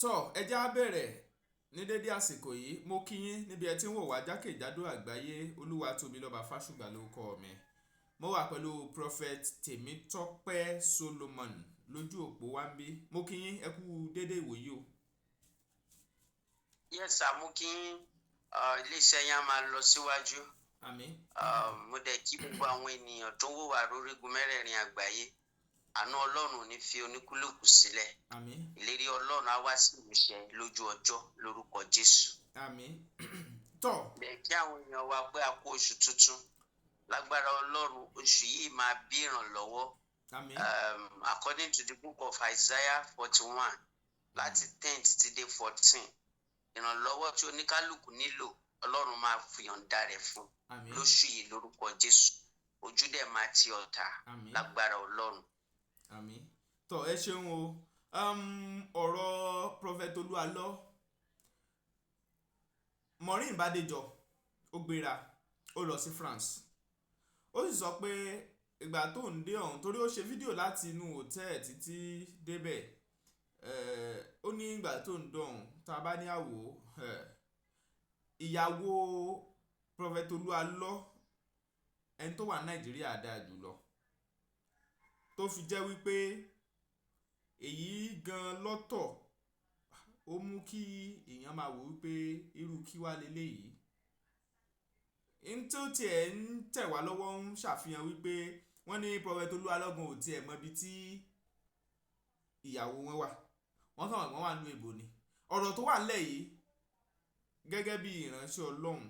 Tọ́ ẹ já bẹ̀rẹ̀ ní dédé àsìkò yìí. Mo kí yín níbi ẹ ti ń wò wá jákèjádò àgbáyé. Olúwatóbilọ́ba Fásùgbà lórúkọ mi. Mo wà pẹ̀lú Prophet Tèmítọ́pẹ́ Solomon lójú òpó wa ń bí. Mo kí yín, ẹ kú dédé ìwòyí o. Yes sir, mo kí iléeṣẹ́ yẹn á máa lọ síwájú. Àmín. Mo dẹ̀ kí gbogbo àwọn ènìyàn tó ń wò wá lórígun mẹ́rẹ̀ẹ̀rin àgbáyé. Àánú Ọlọ́run ò ní fi oníkúlùkù sílẹ̀. Àmín. Ìlérí Ọlọ́run á wá sí ìmúṣẹ lójú ọjọ́ lórúkọ Jésù. Àmín. Tọ́. Bẹ́ẹ̀ kí àwọn èèyàn wa pé a kú oṣù tuntun. Lágbára Ọlọ́run, oṣù yìí máa bí ìrànlọ́wọ́. Àmín. According to the book of Isaiah 41, láti 10 títí dé 14, ìrànlọ́wọ́ tí oníkálukú nílò, Ọlọ́run máa fi yọ̀ǹda rẹ̀ fún Àmín. lóṣù yìí lórúkọ Jésù. Ojú dẹ̀ máa ti ọ̀tá Àmín. lágbára Ọlọ́run. Àmín. Tọ́, ẹ ṣeun o. Ọ̀rọ̀ Prophet Olúalọ́, Maureen Bádéjọ, ó gbéra, ó lọ sí France. Ó sì sọ pé ìgbà tó ń dé ọ̀hún, torí ó ṣe fídíò láti inú hòtẹ́ẹ̀lì títí débẹ̀, ó ní ìgbà tó ń dọ̀hún, tá a bá ní àwò, ìyàwó Prophet Olúalọ́, ẹni tó wà ní Nàìjíríà dáa jùlọ, tó fi jẹ́ wípé èyí gan lọ́tọ̀ ó mú kí èèyàn máa wò wípé irú kí wá leléyìí n tó tiẹ̀ ń tẹ̀ wá lọ́wọ́, ń ṣàfihàn wípé wọ́n ní Prophet Olúalọ́ gan ò tiẹ̀ mọ ibi tí ìyàwó wọn wà. Wọ́n kàn wọ́n wà nínú ìbò ni. Ọ̀rọ̀ tó wà nílẹ̀ yìí, gẹ́gẹ́ bí ìránṣẹ́ Ọlọ́run,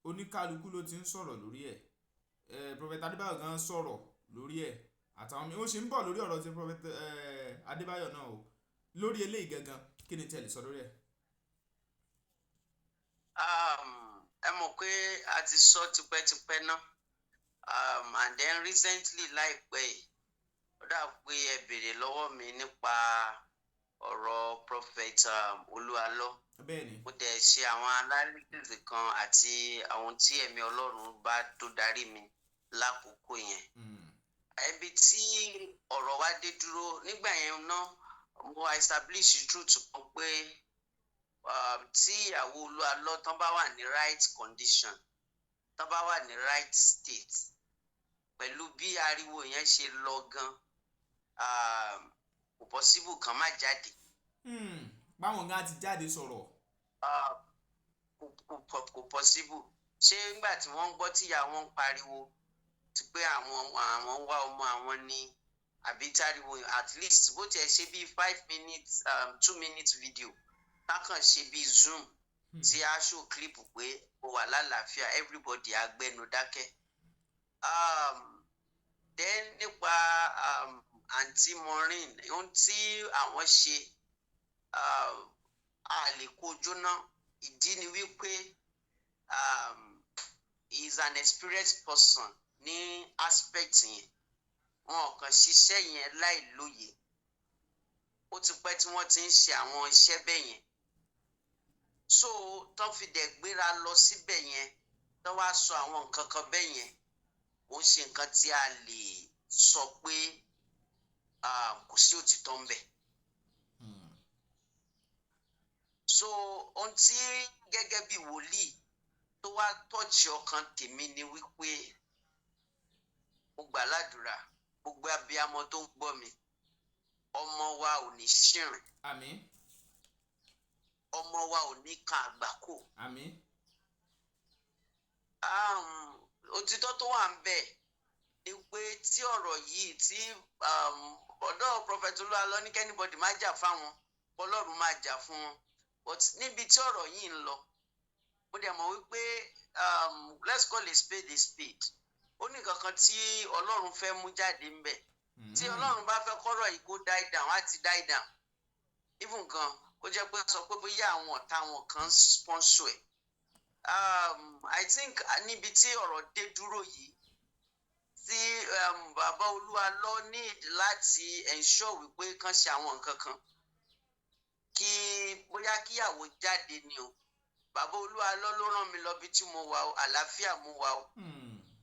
oníkálukú ló ti ń sọ̀rọ̀ lórí ẹ̀. Prophet Adébáyọ̀ gan sọ̀rọ̀ lórí ẹ̀ àtàwọn mi. Ó ṣe ń bọ̀ lórí ọ̀rọ̀ tí Prophet Adébáyọ̀ náà o. Lórí eléyìí gangan, kí ni tí ẹ lè sọ lórí ẹ̀? Ẹ mọ̀ pé a ti sọ tipẹ́tipẹ́ náà, and then recently, láìpẹ́ yìí, ó dà pé ẹ béèrè lọ́wọ́ mi nípa ọ̀rọ̀ Prophet Olúalọ́. Bẹ́ẹ̀ ni. Mo dẹ̀ ṣe àwọn analysis kan àti àwọn tí ẹ̀mí Ọlọ́run bá tó darí mi lákòókò yẹn. Ibi tí ọ̀rọ̀ wa dé dúró nígbà yẹn náà, mo establish truth kan pé tí ìyàwó Olúalọ́ tán bá wà ní right condition, tán bá wà ní right state, pẹ̀lú bí ariwo yẹn ṣe lọ gan, kò possible kan má jáde. Báwọn gan ti jáde sọ̀rọ̀. Kò possible. Ṣé nígbà tí wọ́n ń gbọ́ tíyà wọn ń pariwo ti pé àwọn ń wá ọmọ àwọn ní, àbí táriwo, at least bó tiẹ̀ ṣe bíi 5 minutes, 2 minutes video lákàn ṣe bíi Zoom tí a show clip pé ó wà lálàáfíà, everybody á gbẹ́nu dákẹ́. Then nípa Aunty Maureen, ohun tí àwọn ṣe, a lè kó jóná. Ìdí ni wípé he is an experienced person ní aspect yẹn. Wọn kàn ṣiṣẹ́ yẹn láì lóye. Ó ti pẹ́ tí wọ́n ti ń ṣe àwọn iṣẹ́ bẹ́ẹ̀ yẹn, so tán fi dẹ̀ gbéra lọ síbẹ̀ yẹn, tán wá sọ àwọn nǹkan kan bẹ́ẹ̀ yẹn, kò ń ṣe nǹkan tí a lè sọ pé kò sí òtítọ́ ń bẹ̀. So ohun tí gẹ́gẹ́ bí wòlíì tó wá touch ọkàn tèmi ni wípé mo gbà ládùúrà, gbogbo abiyamọ tó ń gbọ́ mi, ọmọ wa ò ní ṣìrìn. Àmín. Ọmọ wa ò ní kan àgbákò. Àmín. Òtítọ́ tó wà ń bẹ̀ ni pé tí ọ̀rọ̀ yìí tí ọ̀dọ́ Prophet Olúalọ́ ní k'anybody má jà fáwọn, Ọlọ́run máa jà fún wọn, but níbi tí ọ̀rọ̀ yìí ń lọ, mo dẹ̀ mọ̀ wípé let's call a spade a spade. Ó ní kankan tí Ọlọ́run fẹ́ mú jáde ń bẹ̀. Tí Ọlọ́run bá fẹ́ kọ́rọ̀ yìí kó die down, á ti die down. Even gan kó jẹ́ pé sọ pé bóyá àwọn ọ̀tá wọn kan sponsor ẹ̀. I think níbi tí ọ̀rọ̀ dé dúró yìí, tí bàbá Olúalọ́ need láti ensure wípé kán ṣe àwọn nǹkan kan, kí bóyá kíyàwó jáde ni o, bàbá Olúalọ́ ló rán mi lọ bí tí mo wà o, àlàáfíà mo wà o,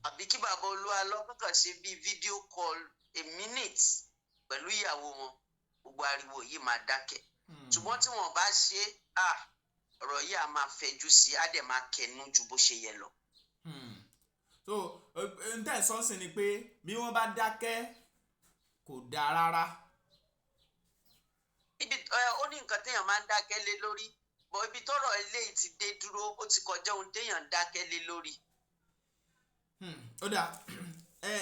àbí kí bàbá Olúalọ́ kàn ṣe bíi video call a minute pẹ̀lú ìyàwó wọn, gbogbo ariwo yìí máa dákẹ́. Ṣùgbọ́n tí wọ́n bá ṣe é, ọ̀rọ̀ yìí á máa fẹjú sí i, á dẹ̀ máa kẹnu ju bó ṣe yẹ lọ. So n tẹ́ ẹ̀ sọ́nsìn ni pé bí wọ́n bá dákẹ́ kò dáa rárá. Ibi ó ní nǹkan téèyàn máa ń dákẹ́ lé lórí, bọ̀ ibi tọ́rọ̀ eléyìí ti dé dúró, ó ti kọjá ohun téèyàn ń dákẹ́ lé lórí. Ó dáa. Ẹ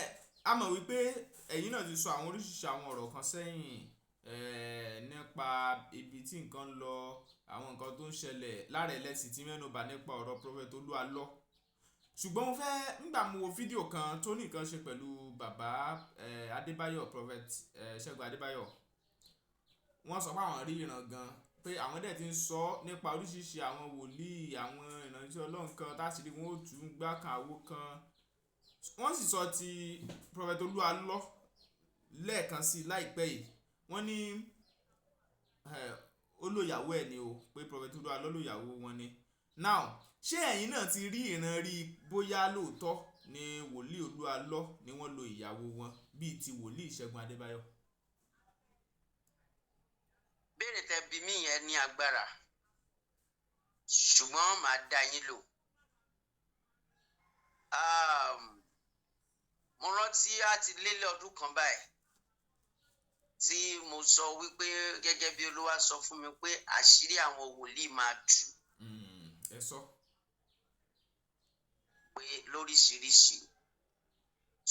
a mọ̀ wípé ẹ̀yin náà ti sọ àwọn oríṣiríṣi àwọn ọ̀rọ̀ kan sẹ́yìn nípa ibi tí nǹkan ń lọ, àwọn nǹkan tó ń ṣẹlẹ̀ lára ẹlẹ́sìn tí mẹ́nu bà nípa ọ̀rọ̀ Prophet Olúalọ́. Ṣùgbọ́n mo fẹ́ nígbà mo wo fídíò kan tó ní nǹkan ṣe pẹ̀lú bàbá Adébáyọ̀, Prophet Ṣẹ́gun Adébáyọ̀. Wọ́n sọ pé àwọn rí ìran gan, pé àwọn dẹ̀ ti ń sọ nípa oríṣiríṣi àwọn wòlíì, àwọn ìránṣẹ́ Ọlọ́run kan táṣìírí wọn ó tú gbá kan àwo kan. Wọ́n sì sọ ti Prophet Olúalọ́ lẹ́ẹ̀kan sí láìpẹ́ yìí. Wọ́n ní ó lóyàwó ẹ̀ ni o, pé Prophet Olúalọ́ lóyàwó wọn ni. Now, ṣé ẹ̀yin náà ti rí ìran rí bóyá lóòótọ́ ni wòlíì Olúalọ́ ni wọ́n lo ìyàwó wọn bíi ti wòlíì Ṣẹ́gun Adébáyọ̀? Béèrè tẹ́ bi mí yẹn ní agbára, ṣùgbọ́n màá dá yín lò. Mo rántí á ti lélẹ̀ ọdún kan báyìí tí mo sọ wípé gẹ́gẹ́ bí Olúwa sọ fún mi pé àṣírí àwọn wòlíì máa tú. Ẹ sọ. Pé lóríṣiríṣi,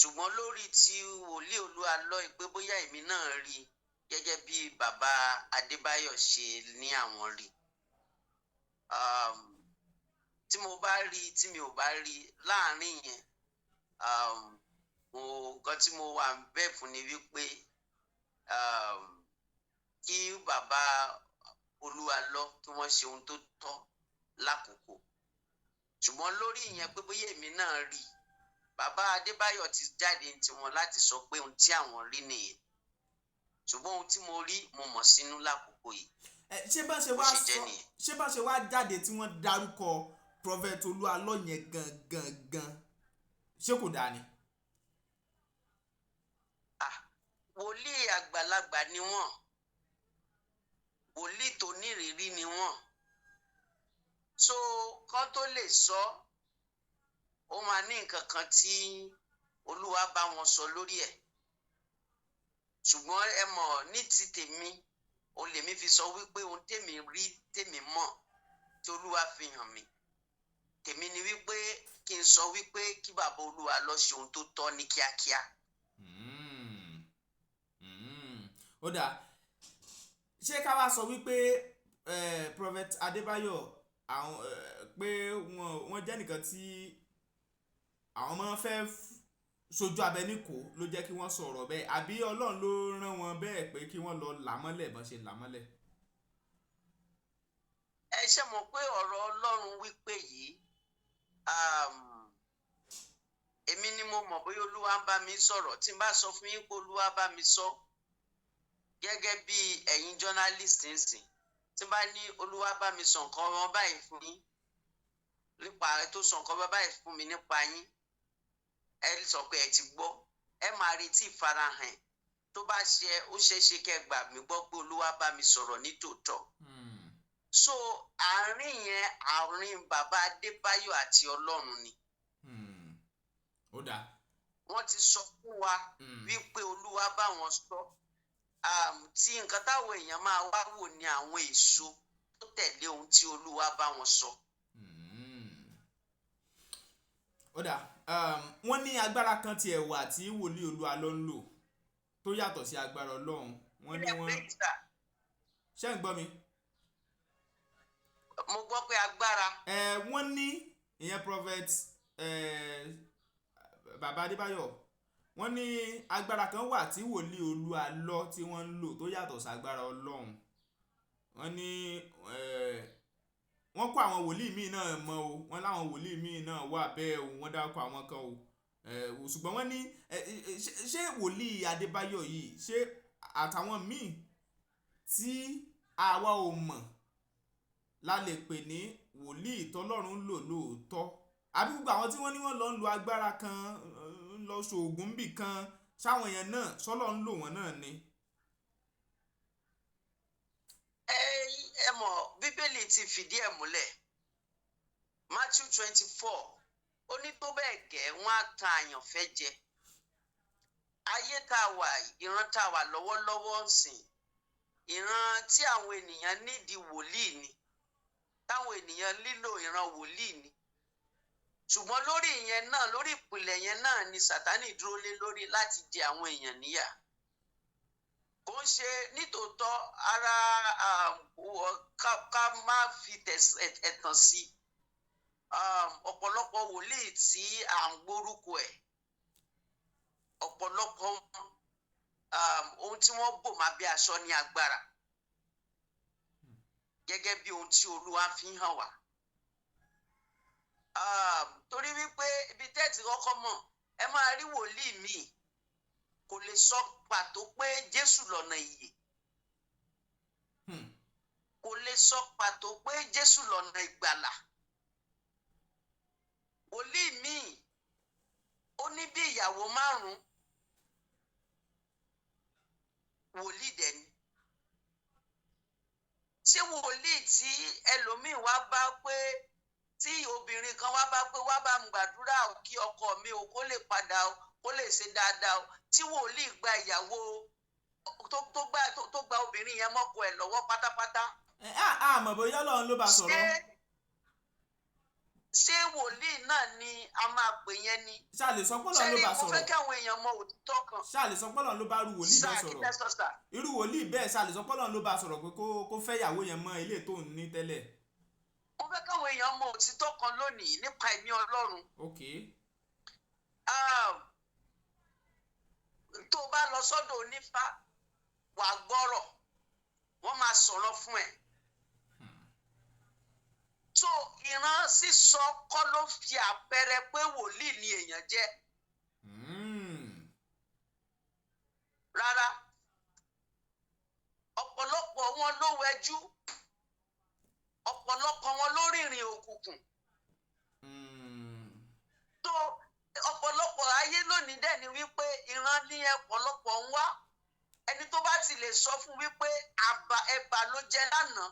ṣùgbọ́n lórí ti wòlíì Olúalọ́ pé bóyá èmi náà rí gẹ́gẹ́ bí bàbá Adébáyọ̀ ṣe ní àwọn rí. Tí mo bá rí, tí mi ò bá rí láàrin yẹn, nǹkan tí mo wà bẹ́ẹ̀ fún ni wípé kí bàbá Olúalọ́ kí wọ́n ṣe ohun tó tọ́ lákòókò. Ṣùgbọ́n lórí ìyẹn pé bóyá èmi náà rí, bàbá Adébáyọ̀ ti jáde tiwọn láti sọ pé ohun tí àwọn rí nìyẹn. Ṣùgbọ́n ohun tí mo rí mo mọ̀ sínú lákòókò yìí. Ṣé bá ṣe wá sọ, ṣé bá ṣe wá jáde tí wọ́n dárúkọ Prophet Olúalọ́ yẹn gangan gan, ṣé kò dáa ni? Wòlíì àgbàlagbà ni wọ́n, wòlíì tó nírìírí ni wọ́n. So kán tó lè sọ, ó máa ní nǹkan kan tí Olúwa bá wọn sọ lórí ẹ̀. Ṣùgbọ́n ẹ mọ̀ ní ti tèmi, o lèmi fi sọ wípé ohun tèmi rí tèmi mọ̀ tí Olúwa fi hàn mí. Tèmi ni wípé kí n sọ wípé kí bàbá Olúalọ́ ṣe ohun tó tọ́ ní kíákíá. Ó dáa. Ṣé ká wá sọ wípé Prophet Adébáyọ̀ àwọn pé wọ́n jẹ́ nìkan tí àwọn máa ń fẹ́ sojú abẹ níkòó ló jẹ́ kí wọ́n sọ̀rọ̀ bẹ́ẹ̀, àbí Ọlọ́run ló rán wọn bẹ́ẹ̀ pé kí wọ́n lọ là mọ́lẹ̀ bọ́n ṣe là mọ́lẹ̀? Ẹ ṣe mọ̀ pé ọ̀rọ̀ Ọlọ́run wípé yìí, èmi ni mo mọ̀ bóyá Olúwa ń bá mi sọ̀rọ̀. Tí n bá sọ fún yín pé Olúwa bá mi sọ, gẹ́gẹ́ bí ẹ̀yin journalist ń sìn, tí n bá ní Olúwa bá mi sọ nǹkan wọn báyìí fún yín nípa tó sọ nǹkan wọn báyìí fún mi nípa yín, ẹ sọ pé ẹ ti gbọ́, ẹ máa retí ìfarahàn. Tó bá ṣe ó ṣeé ṣe kẹ́ gbà mí gbọ́ pé Olúwa bá mi sọ̀rọ̀ ní tòótọ́. So àárín yẹn, àárín bàbá Adébáyọ̀ àti Ọlọ́run ni. Ó dáa. Wọ́n ti sọ fún wa wípé Olúwa bá wọn sọ. Tí nǹkan táwọn èèyàn máa wá wò ní àwọn èso tó tẹ̀lé ohun tí Olúwa bá wọn sọ. Ó dáa. Wọ́n ní agbára kan tiẹ̀ wà tí wòlíì Olúalọ́ ń lò tó yàtọ̀ sí agbára Ọlọ́run. Wọ́n ní wọ́n. Ṣé ń gbọ́ mi? Mo gbọ́ pé agbára. Wọ́n ní ìyẹn Prophet bàbá Adébáyọ̀, wọ́n ní agbára kan wà tí wòlíì Olúalọ́ tí wọ́n ń lò tó yàtọ̀ sí agbára Ọlọ́run. Wọ́n ní wọ́n kó àwọn wòlíì míì náà mọ́ o, wọ́n láwọn wòlíì míì náà wà bẹ́ẹ̀ o, wọ́n dárúkọ àwọn kan o. Ṣùgbọ́n wọ́n ní ṣé wòlíì Adébáyọ̀ yìí, ṣé àtàwọn míì tí àwa ò mọ̀ la lè pè ní wòlíì tọ́lọ́run lò lóòótọ́? Àbí gbogbo àwọn tí wọ́n ní wọ́n lọ ń lo agbára kan, ń lọ ṣoògùn bì kan, ṣáwọn yẹn náà sọ́lọ́ ń lò wọ́n náà ni? Bíbélì ti fìdí ẹ̀ múlẹ̀. Matthew 24, ó ní tó bẹ́ẹ̀ gẹ́ wọ́n á tan àyànfẹ́ jẹ. Ayé tá a wà yìí, ìran tá a wà lọ́wọ́lọ́wọ́ ń sìn, ìran tí àwọn ènìyàn nídìí wòlíì ni, táwọn ènìyàn lílò ìran wòlíì ni. Ṣùgbọ́n lórí ìyẹn náà, lórí ìpìlẹ̀ yẹn náà ni Sátánì dúró lé lórí láti jẹ àwọn èèyàn níyà. Kò ń ṣe nítòótọ́ ara ká má fi ẹ̀tàn sí. Ọ̀pọ̀lọpọ̀ wòlíì tí à ń gbórúkọ ẹ̀, ọ̀pọ̀lọpọ̀ ohun tí wọ́n bò má bí aṣọ ní agbára, gẹ́gẹ́ bí ohun tí Olúwa fi ń hàn wá. Torí wípé ibi tẹ́ẹ̀tì kọ́kọ́ mọ̀, ẹ máa rí wòlíì míì kò lè sọ pàtó pé Jésù lọ́nà ìyè, kò lè sọ pàtó pé Jésù lọ́nà ìgbàlà. Wòlíì míì ó ní bí ìyàwó 5, wòlíì dẹ̀ ni. Ṣé wòlíì tí ẹlòmíì wá bá pé, tí obìnrin kan wá bá pé wá bá ń gbàdúrà o kí ọkọ mi o kó lè padà o, kó lè ṣe dáadáa o, tí wòlíì gba ìyàwó tó gba obìnrin yẹn mọ́kọ ẹ̀ lọ́wọ́ pátápátá? Ẹ á mọ̀ bóyá Ọlọ́run ló bá sọ̀rọ̀. Ṣé wòlíì náà ni a máa pè yẹn ni? Ṣáà lè sọ pé Ọlọ́run ló Ṣé bá mo fẹ́ sọ̀rọ̀? kí àwọn èèyàn mọ òtítọ́ kan. Ṣáà lè sọ pé Ọlọ́run ló bá rú wòlíì Sáà bẹ́ẹ̀ kí sọ̀rọ̀? tẹ́ sọ sà. Irú wòlíì bẹ́ẹ̀, ṣáà lè sọ pé Ọlọ́run ló bá sọ̀rọ̀ pé kó fẹ́ ìyàwó yẹn mọ́ ilé tó ń ní tẹ́lẹ̀? Mo fẹ́ káwọn èèyàn mọ òtítọ́ kan lónìí nípa ẹ̀mí Ọlọ́run. Tó o bá lọ sọ́dọ̀ onífá, wà á gbọ́rọ̀, wọ́n máa sọ̀rọ̀ fún ẹ. So ìran sísọ kọ́ ló fi àpẹẹrẹ pé wòlíì ni èèyàn jẹ́. Rárá, ọ̀pọ̀lọpọ̀ wọn ló wẹjú, ọ̀pọ̀lọpọ̀ wọn ló rìnrìn òkùnkùn. Tó ọ̀pọ̀lọpọ̀ ayé lónìí dẹ̀ ni wípé ìran ní ọ̀pọ̀lọpọ̀ ń wá. Ẹni tó bá ti lè sọ fún wípé àbà ẹ̀bà ló jẹ lánàá,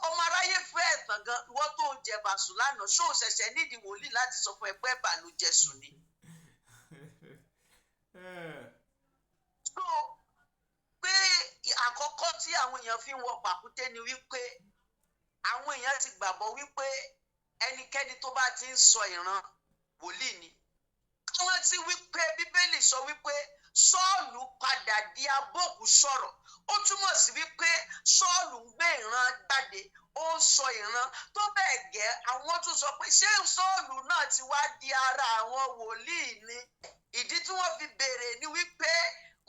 ọmọ aráyé fẹ́ ẹ̀tàn gan. Ìwọ tó ń jẹ̀bà sùn lánàá, ṣó o ṣẹ̀ṣẹ̀ nídìí wòlíì láti sọ fún ẹ pé ẹ̀bà ló jẹ sùn ni? So pé àkọ́kọ́ tí àwọn èèyàn fi ń wọ pàkúté ni wípé àwọn èèyàn ti gbàgbọ́ wípé ẹnikẹ́ni tó bá ti ń sọ ìran, wòlíì ni. Wọ́n ti wípé Bíbélì sọ wípé Sọ́ọ̀lù padà di abókù sọ̀rọ̀. Ó túmọ̀ sí wípé Sọ́ọ̀lù ń gbé ìran jáde, ó ń sọ ìran tó bẹ́ẹ̀ gẹ́. Àwọn tún sọ pé ṣé Sọ́ọ̀lù náà ti wá di ara àwọn wòlíì ni? Ìdí tí wọ́n fi béèrè ni wípé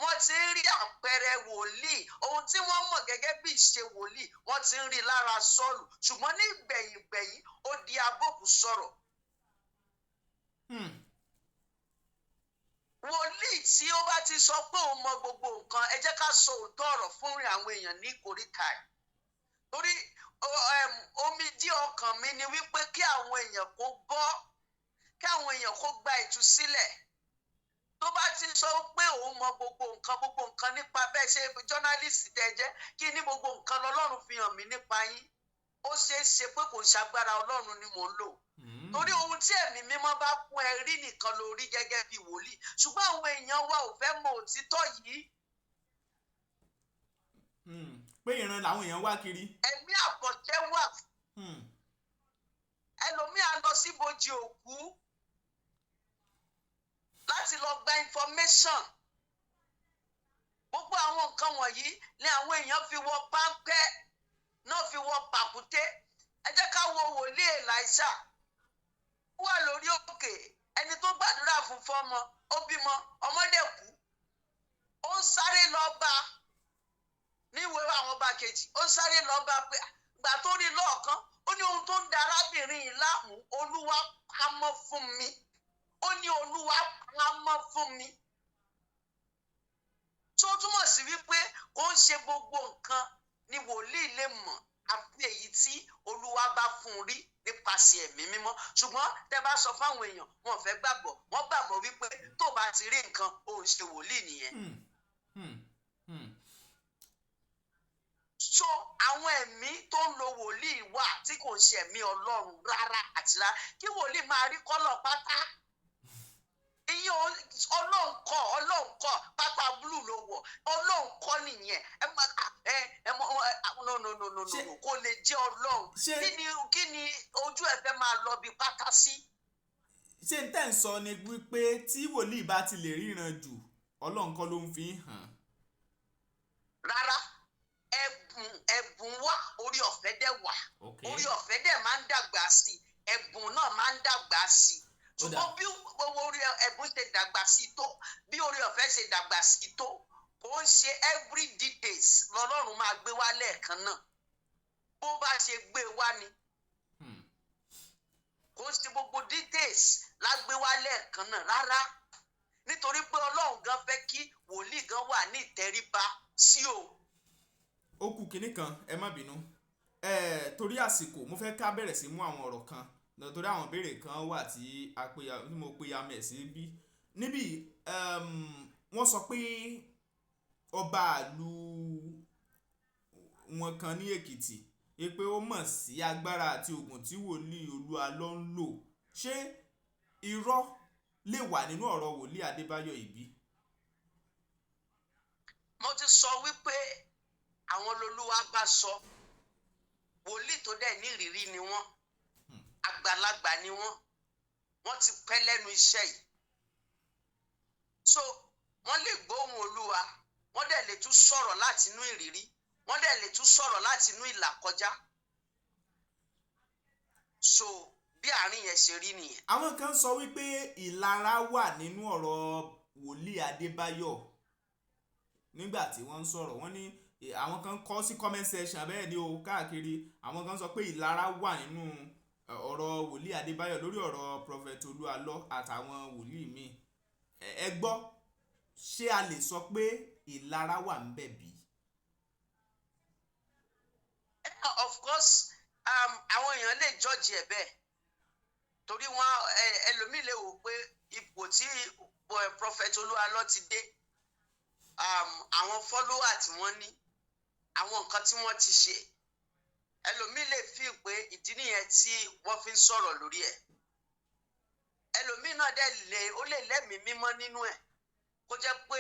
wọ́n ti ń rí àpẹẹrẹ wòlíì, ohun tí wọ́n mọ̀ gẹ́gẹ́ bí ìṣe wòlíì, wọ́n ti ń rí lára Sọ́ọ̀lù, ṣùgbọ́n ní ìgbẹ̀yìngbẹ̀yìn ó di abókù sọ̀rọ̀. Wòlíì tí ó bá ti sọ pé òun mọ gbogbo nǹkan, ẹ jẹ́ ká sọ òótọ́ ọ̀rọ̀ fún àwọn èèyàn ní ìkóríta ẹ̀, torí omijé ọkàn mi ni wípé kí àwọn èèyàn kó gbọ́, kí àwọn èèyàn kó gba ìtúsílẹ̀. Tó bá ti sọ pé òun mọ gbogbo nǹkan, gbogbo nǹkan nípa bẹ́ẹ̀ ṣe journalist tẹ́ jẹ́, kí ní gbogbo nǹkan lọ́lọ́run fi hàn mí nípa yín, ó ṣeé ṣe pé kò ṣàgbára Ọlọ́run ni mò ń lò, torí ohun tí ẹ̀mí mímọ́ bá kún ẹ rí nìkan ló rí gẹ́gẹ́ bí wòlíì. Ṣùgbọ́n àwọn èèyàn wa ò fẹ́ mọ òtítọ́ yìí. Pé ìran làwọn èèyàn wá kiri. Ẹ̀mí àkànṣe wà. Ẹlòmíì á lọ síbojì òkú láti lọ gba information. Gbogbo àwọn nǹkan wọ̀nyí ni àwọn èèyàn fi wọ páńpẹ́ náà, fi wọ pàkúté. Ẹ jẹ́ ká wo wòlíì Èlíṣà. Ó wà lórí òkè, ẹni tó gbàdúrà fún fọ́mọ, ó bímọ, ọmọdé kú. Ó ń sáré lọ bá níwèé àwọn ọba kejì, ó ń sáré lọ bá pé gbà tó rí lọ́ọ̀kan, ó ní ohun tó ń da arábìnrin yìí láàmú, Olúwa pamọ́ fún mi. Ó ní Olúwa pamọ́ fún mi. Tó túmọ̀ sí wípé kò ń ṣe gbogbo nǹkan ni wòlíì lè mọ̀, àfi èyí tí Olúwa bá fún un rí nípasẹ̀ ẹ̀mí mímọ́. Ṣùgbọ́n tẹ́ bá sọ fáwọn èèyàn, wọn ò fẹ́ gbàgbọ́. Wọ́n gbàgbọ́ wípé tó bá ti rí nǹkan, ó ń ṣe wòlíì nìyẹn. So àwọn ẹ̀mí tó ń lo ń ṣe ẹ̀mí Ọlọ́run rárá àti rárá. Kí wòlíì máa rí colour pátá, ìyẹn Ọlọ́run kọ́. Ọlọ́run kọ́. Pátá blue ló wọ̀, Ọlọ́run kọ́ nìyẹn. Ẹ má ẹ ẹ mọ ẹ, no, no, no, no, no. No, kò lè jẹ́ Ọlọ́run. Kí ni ojú ẹ fẹ́ máa lọ bí pátá sí? Ṣé n tẹ́ ń sọ ni wípé tí wòlíì bá ti lè ríran jù, Ọlọ́run kọ́ ló ń fi hàn? Rárá, ẹ̀bùn wà, orí ọ̀fẹ́ dẹ̀ wà. Orí ọ̀fẹ́ dẹ̀ máa ń dàgbà sí i, ẹ̀bùn náà máa ń dàgbà sí i. Ó dà. Ṣùgbọ́n bí gbogbo orí ẹ̀bùn ṣe dàgbà sí i tó, bí orí ọ̀fẹ́ ṣe dàgbà sí i tó, kò ń ṣe every details lọ́lọ́run máa gbé wá lẹ́ẹ̀kan náà. Bó bá ṣe gbé wá ni. Kò ń ṣe gbogbo details la gbé wá lẹ́ẹ̀kan náà rárá, nítorí pé Ọlọ́run gan fẹ́ kí wòlíì gan wà ní ìtẹríba sí o. Ó kù kinní kan, ẹ má bínú ẹ, torí àsìkò, mo fẹ́ ká bẹ̀rẹ̀ sí mú àwọn ọ̀rọ̀ kan lọ, torí àwọn ìbéèrè kan wà tí a pe tí mo pe amẹ̀ sí bí níbí. Wọ́n sọ pé ọba ìlú wọn kan ní Èkìtì pé ó mọ̀ sí agbára àti oògùn tí wòlíì Olúalọ́ ń lò. Ṣé irọ́ lè wà nínú ọ̀rọ̀ wòlíì Adébáyọ̀ ìbí? Mo ti sọ wípé àwọn lolúwa bá sọ. Wòlíì tó dẹ̀ ní ìrírí ni wọ́n, àgbàlagbà ni wọ́n, wọ́n ti pẹ́ lẹ́nu iṣẹ́ yìí, so wọ́n lè gbóhùn Olúwa, wọ́n dẹ̀ lè tún sọ̀rọ̀ láti inú ìrírí, wọ́n dẹ̀ lè tún sọ̀rọ̀ láti inú ìlàkọjá. So bí àárín yẹn ṣe rí nìyẹn. Àwọn kan sọ wípé ìlara wà nínú ọ̀rọ̀ wòlíì Adébáyọ̀ nígbà tí wọ́n ń sọ̀rọ̀. Wọ́n ní àwọn kan kọ sí comment section bẹ́ẹ̀ ni o káàkiri. Àwọn kan sọ pé ìlara wà nínú ọ̀rọ̀ wòlíì Adébáyọ̀ lórí ọ̀rọ̀ Prophet Olúalọ́ àtàwọn wòlíì míì. Ẹ gbọ́, ṣé a lè sọ pé ìlara wà ń bẹ̀ bí? Of course, àwọn èèyàn lè judge ẹ̀ bẹ́ẹ̀, torí wọn ẹlòmíì lè wò pé ipò tí Prophet Olúalọ́ ti dé, àwọn follower tí wọ́n ní, àwọn nǹkan tí wọ́n ti ṣe, ẹlòmíì lè feel pé ìdí nìyẹn tí wọ́n fi ń sọ̀rọ̀ lórí ẹ̀. Ẹlòmíì náà dẹ̀ lè, ó lè lẹ́mìí mímọ́ nínú ẹ̀, kó jẹ́ pé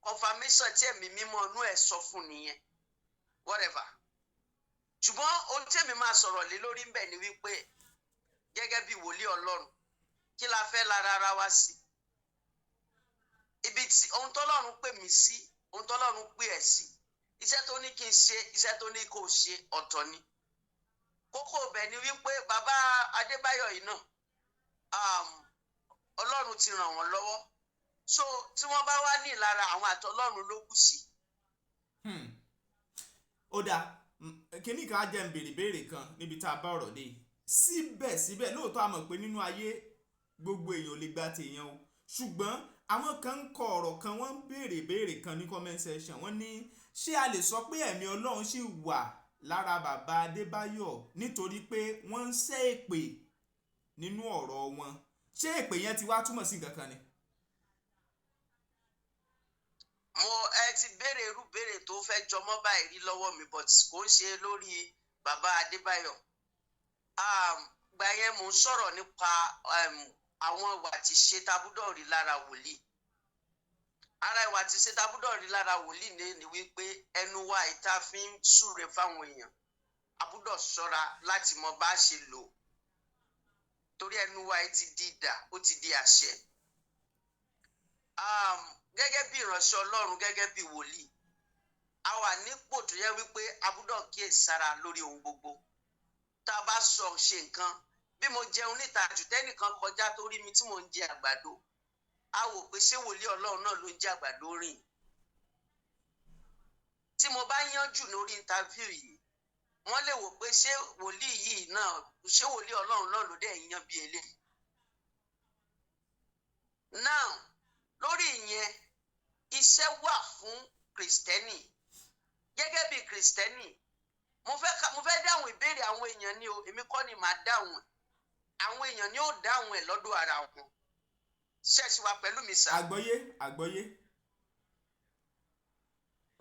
confirmation tí ẹ̀mí mímọ́ inú ẹ̀ sọ fún nìyẹn, whatever. Ṣùgbọ́n ohun tí èmi máa sọ̀rọ̀ lé lórí ńbẹ̀ ni wípé, gẹ́gẹ́ bí wòlíì Ọlọ́run, kí la fẹ́ lára ara wa sí? Ibi tí ohun tọ́lọ́run pè mí sí, ohun tọ́lọ́run pè ẹ́ sí, iṣẹ́ tó ní kí n ṣe, iṣẹ́ tó ní kó o ṣe, ọ̀tọ̀ ni. Kókó ibẹ̀ ni wípé bàbá Adébáyọ̀ yìí náà, Ọlọ́run ti ràn wọ́n lọ́wọ́, so tí wọ́n bá wá ní ìlara, àwọn àti Ọlọ́run ló kù sí. Ó dáa. Kínní kan á jẹ́ ń béèrè béèrè kan níbi tá a bá ọ̀rọ̀ dé. Síbẹ̀síbẹ̀, lóòótọ́, a mọ̀ pé nínú ayé gbogbo èèyàn ò lè gba tèèyàn o, ṣùgbọ́n àwọn kan ń kọ ọ̀rọ̀ kan, wọ́n ń béèrè béèrè kan ní comment section. Wọ́n ní, ṣé a lè sọ pé ẹ̀mí Ọlọ́run ṣì wà lára bàbá Adébáyọ̀, nítorí pé wọ́n ń ṣẹ́ èpè nínú ọ̀rọ̀ wọn? Ṣé èpè yẹn ti wá túmọ̀ sí nǹkan kan ni? Mo ẹ ti béèrè irú béèrè tó fẹ́ jọmọ́ báyìí rí lọ́wọ́ mi, but kò ń ṣe lórí bàbá Adébáyọ̀. Gbà yẹn, mò ń sọ̀rọ̀ nípa àwọn ìwà tí ṣe tabúdọ̀ rí lára wòlíì. Ara ìwà tí ṣe tabúdọ̀ rí lára wòlíì ní wípé ẹnu wa ìta fi ń súre fáwọn èèyàn, a gbọ́dọ̀ ṣọ́ra láti mọ bá a ṣe lò ó, torí ẹnu wa yìí ti di idà, ó ti di àṣẹ. Gẹ́gẹ́ bí ìránṣẹ́ Ọlọ́run, gẹ́gẹ́ bí wòlíì, a wà nípò tó yẹ wípé a gbọ́dọ̀ kíyèsára lórí ohun gbogbo tá a bá sọ, ṣe nǹkan. Bí mo jẹun níta jù, tẹ́nìkan kọjá tó rí mi tí mò ń jẹ àgbàdo, a wò pé ṣé wòlíì Ọlọ́run náà ló ń jẹ àgbàdo rìn? Tí mo bá yánjú lórí interview yìí, wọ́n lè wò pé ṣé wòlíì yìí náà, ṣé wòlíì Ọlọ́run náà ló dẹ̀ yan bí eléyìí? Now, lórí ìyẹn, iṣẹ́ wà fún Kìrìsìtẹ́nì. Gẹ́gẹ́ bí Kìrìsìtẹ́nì, mo fẹ́ dáhùn ìbéèrè àwọn èèyàn ni o. Èmi kọ́ ni màá dáhùn ẹ̀, àwọn èèyàn ni ó dáhùn ẹ̀ lọ́dọ̀ ara wọn. Ṣẹ́ẹ̀ṣì wa pẹ̀lú mi sà? Àgbọ́yé, àgbọ́yé.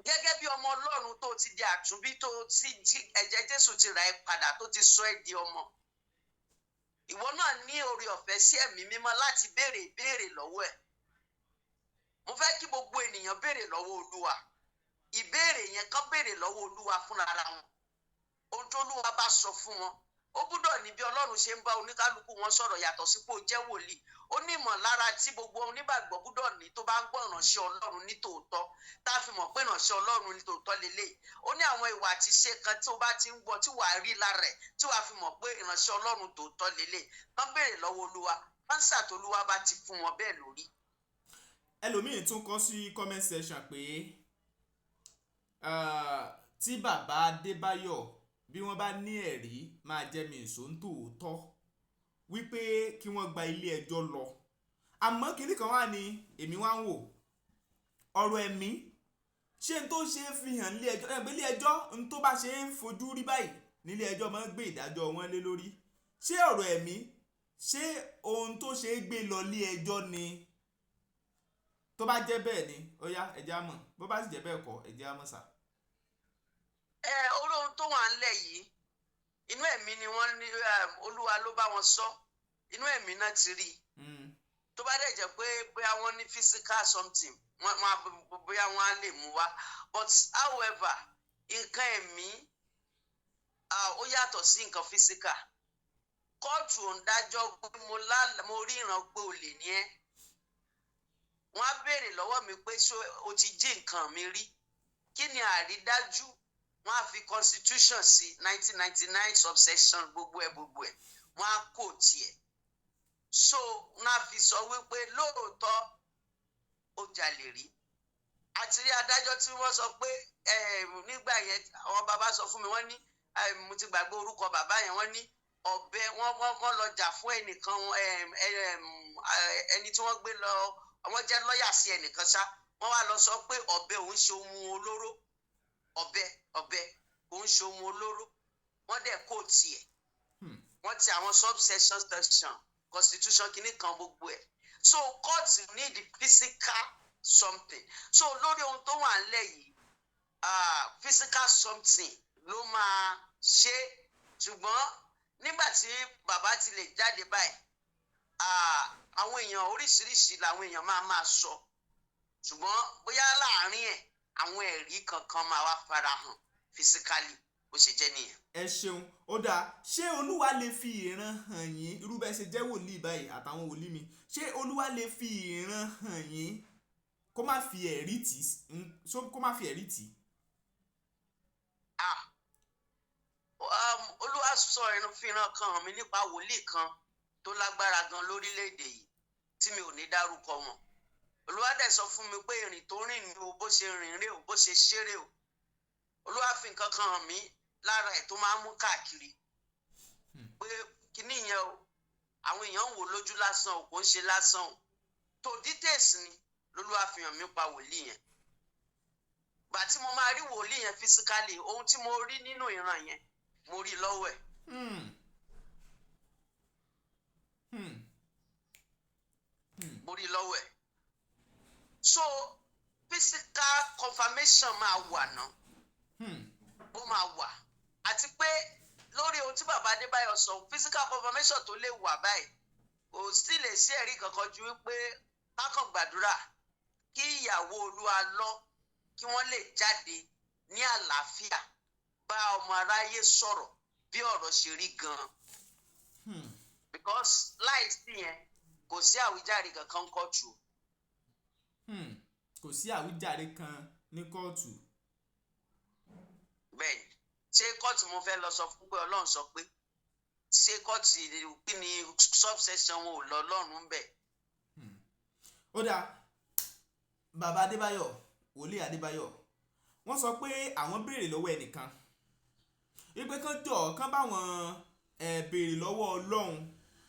Gẹ́gẹ́ bí ọmọ Ọlọ́run tó ti di àtúnbí, tó ti di ẹ̀jẹ̀ Jésù ti rà ẹ́ padà, tó ti sọ ẹ́ di ọmọ, ìwọ náà ní oore ọ̀fẹ́ sí Ẹ̀mí Mímọ́ láti béèrè ìbéèrè lọ́wọ́ ẹ̀. Mo fẹ́ kí gbogbo ènìyàn béèrè lọ́wọ́ Olúwa. Ìbéèrè yẹn, kán béèrè lọ́wọ́ Olúwa fúnra wọn. Ohun tó Olúwa bá sọ fún wọn, ó gbúdọ̀ ní bí Ọlọ́run ṣe ń bá oníkálukú wọn sọ̀rọ̀. Yàtọ̀ sípò jẹ́ wòlíì, ó ní ìmọ̀lára tí gbogbo onígbàgbọ́ gbúdọ̀ ní tó bá ń gbọ́ ìránṣẹ́ Ọlọ́run ní tòótọ́, tá a fi mọ̀ pé ìránṣẹ́ Ọlọ́run ní tòótọ́ lélẹ̀. Ó ní àwọn ìwà àti ìṣe kan tí ó bá ti ń gbọ́, tí wàá rí lára ẹ̀, tí wàá fi mọ̀ pé ìránṣẹ́ Ọlọ́run tòótọ́ lélẹ̀. Kán béèrè lọ́wọ́ Olúwa. Answer tó Olúwa bá ti fún wọn, bẹ́ẹ̀ lórí. Ẹlòmíì tún kọ sí comment section pé tí bàbá Adébáyọ̀, bí wọ́n bá ní ẹ̀rí máa jẹ́ mi ìṣó ń tòótọ́, wípé kí wọ́n gba ilé ẹjọ́ lọ. Àmọ́ kinní kan wà ní èmi wá ń wò, ọ̀rọ̀ ẹ̀mí, ṣé n tó ṣe é fi hàn nílé ẹjọ́ ẹ̀ pé ilé ẹjọ́ n tó bá ṣe é fojú rí báyìí nílé ẹjọ́ máa ń gbé ìdájọ́ wọn lé lórí? Ṣé ọ̀rọ̀ ẹ̀mí, ṣé ohun tó ṣe é gbé lọ ilé ẹjọ́ ni? Tó bá jẹ́ bẹ́ẹ̀ ni, ó yá, ẹ jẹ́ á mọ̀. Bó bá sì jẹ́ bẹ́ẹ̀ kọ́, ẹ jẹ́ á mọ̀ sà. Ẹ orí ohun tó wà ńlẹ̀ yìí, inú ẹ̀mí ni wọ́n ní Olúwa ló bá wọn sọ. Inú ẹ̀mí náà ti rí i. Tó bá dẹ̀ jẹ́ pé bóyá wọ́n ní physical something, wọ́n bóyá wọ́n á lè mú wá. But however, nǹkan ẹ̀mí, ó yàtọ̀ sí nǹkan physical. Kóòtù ò ń dájọ́ pé mo ríran pé olè ní ẹ́. Wọ́n á béèrè lọ́wọ́ mi pé, ṣé o ti jí nǹkan mi rí? Kí ni àrídájú? Wọ́n á fi constitution sí 1999 subsection, gbogbo ẹ̀ gbogbo ẹ̀, wọ́n á kò tiẹ̀. So wọ́n á fi sọ wípé lóòótọ́ ó jalè rí. Àti rí adájọ́ tí wọ́n sọ pé nígbà yẹn, àwọn bàbá sọ fún mi, wọ́n ní, mo ti gbàgbé orúkọ bàbá yẹn, wọ́n ní ọ̀bẹ wọ́n lọ jà fún ẹnìkan, ẹni tí wọ́n gbé lọ, wọ́n jẹ́ lọ́ọ̀yà sí ẹnìkan ṣá. Wọ́n wá lọ sọ pé ọ̀bẹ òun ṣe ohun olóró, ọ̀bẹ òun ṣe ohun olóró. Wọ́n dẹ̀ kó tiẹ̀. Wọ́n ti àwọn subsection section constitution kìíní kan, gbogbo ẹ̀. So court need physical something. So lórí ohun tó wà nílẹ̀ yìí, physical something ló máa ṣe. Ṣùgbọ́n nígbà tí bàbá ti lè jáde báyìí, àwọn èèyàn oríṣiríṣi làwọn èèyàn máa máa sọ. Ṣùgbọ́n bóyá láàárín ẹ̀, àwọn ẹ̀rí kankan máa wá farahàn physically. Bó ṣe jẹ́ nìyẹn. Ẹ ṣeun. Ó dáa. Ṣé Olúwa lè fi ìran hàn yín, irú bẹ́ẹ̀ ṣe jẹ́ wòlíì báyìí àtàwọn wòlíì mi, ṣé Olúwa lè fi ìran hàn yín kó má fi ẹ̀rí tì í, kó má fi ẹ̀rí tì í? Ah, Olúwa sọ ìran fi ìran kan hàn mí nípa wòlíì kan tó lágbára gan lórílẹ̀‐èdè yìí tí mi ò ní dárúkọ wọn. Olúwa dẹ̀ sọ fún mi pé ìrìn tó rìn ní o, bó ṣe rìn rè o, bó ṣe ṣeré o. Olúwa fi nǹkan kan hàn mí lára ẹ̀ tó máa ń mú káàkiri, pé kíní yẹn o, àwọn èèyàn ń wò lójú lásán o, kò ń ṣe lásán o. To details ni lolúwa fi hàn mí pa wòlíì yẹn. Gbà tí mo máa rí wòlíì yẹn physically, ohun tí mo rí nínú ìran yẹn, mo rí lọ́wọ́ ẹ̀. Mo rí lọ́wọ́ ẹ̀. So physical confirmation máa wà náà. Ó máa wà. Àti pé lórí ohun tí bàbá Adébáyọ̀ sọ, physical confirmation tó lè wà báyìí, kò sí lè sí ẹ̀rí kankan ju wípé kákan gbàdúrà kí ìyàwó Olúwa lọ, kí wọ́n lè jáde ní àlàáfíà, bá ọmọ aráyé sọ̀rọ̀ bí ọ̀rọ̀ ṣe rí gan-an. Because láìsí yẹn, kò sí àwíjàre kankan kóòtù. Kò sí àwíjàre kan ní kóòtù. Bẹ́ẹ̀ni. Ṣé kóòtù mo fẹ́ lọ sọ fún pé Ọlọ́run sọ pé? Ṣé kóòtù, kí ni subsection wọn ò lọ Ọlọ́run ń bẹ̀? Ó dáa. Bàbá Adébáyọ̀, wòlíì Adébáyọ̀, wọ́n sọ pé àwọn béèrè lọ́wọ́ ẹnìkan wípé kán jọ kán bá wọn ẹ̀ béèrè lọ́wọ́ Ọlọ́run